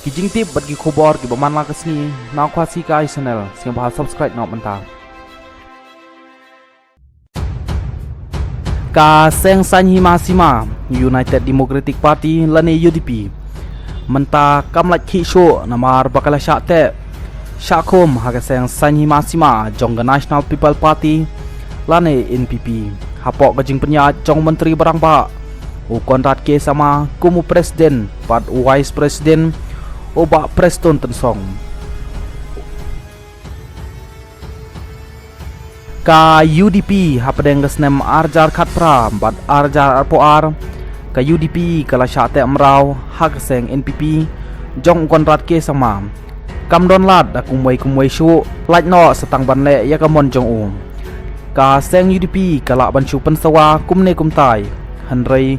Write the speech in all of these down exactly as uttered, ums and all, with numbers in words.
Ki jingtip bad ki khubor kiba man la ka sngi na Khasi Kai Channel, sngewbha subscribe noh mynta. Ka seng saiñ hima sima United Democratic Party lane U D P mynta kam lait khih shuh namar ba ka la shah teh shah khum ha ka seng saiñ hima sima jong ka National People Party lane N P P, hapoh ka jingpynïaid jong u Myntri Rangbah u Conrad K Sangma kum u President bad u Vice President u Bah Prestone Tynsong. Ka U D P hapdeng ka snem ar hajar khatphra bad ar hajar arphew ar, ka U D P ka la shah teh mraw ha ka seng N P P jong u Conrad K Sangma. Kam don lad da kumwei kumwei shuh, lait noh sa tang ban leh ïa ka mon jong u. Ka seng U D P ka lah ban shu pynsawa kumne kumtai, hynrei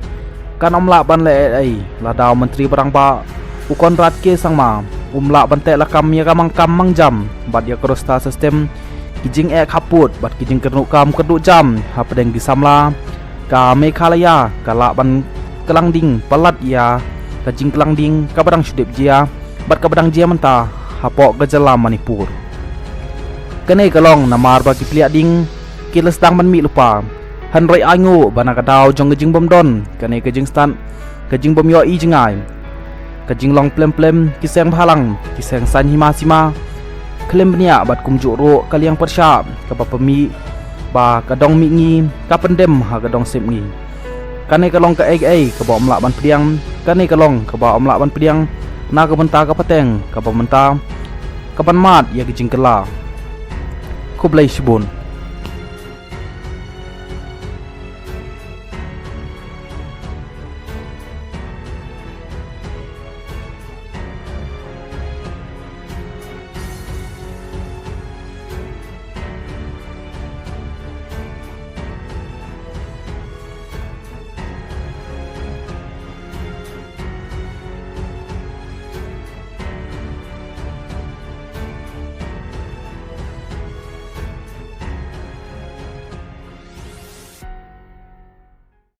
kan ym lah ban leh ei ei lada u Myntri Rangbah u Conrad K Sangma um lah ban teh lakam ïa ka mang kam mang jam bad ïa ka roster system, ki jingeh khappud bad ki jingkyrduh kam kyrduh jam hapdeng ki samla ka Meghalaya ka lah ban kyndit palat ïa ka jingkyndit kaba dang shu dep jia bad kaba dang jia mynta hapoh ka jylla Manipur. Kane ka long namar ba ki plie ding ki la sdang ban mih lypa, hynrei ai nguh ba na ka daw jong ka jingbym don kane ka jingstad, ka jingbym ïohi jngai, ka jinglong plem plem ki seng bhalang ki seng saiñ hima sima khlem bniah bad kumjuh ruh ka liang pyrshah kaba pynmih ba ka dong mihngi ka pyndem ha ka dong sepngi. Kane ka long kaei kaei kaba ym lah ban pdiang, kane ka long kaba ym lah ban pdiang na ka bynta ka pateng kaba mynta kaban mad ïa ka jingkylla. Khublei shibun.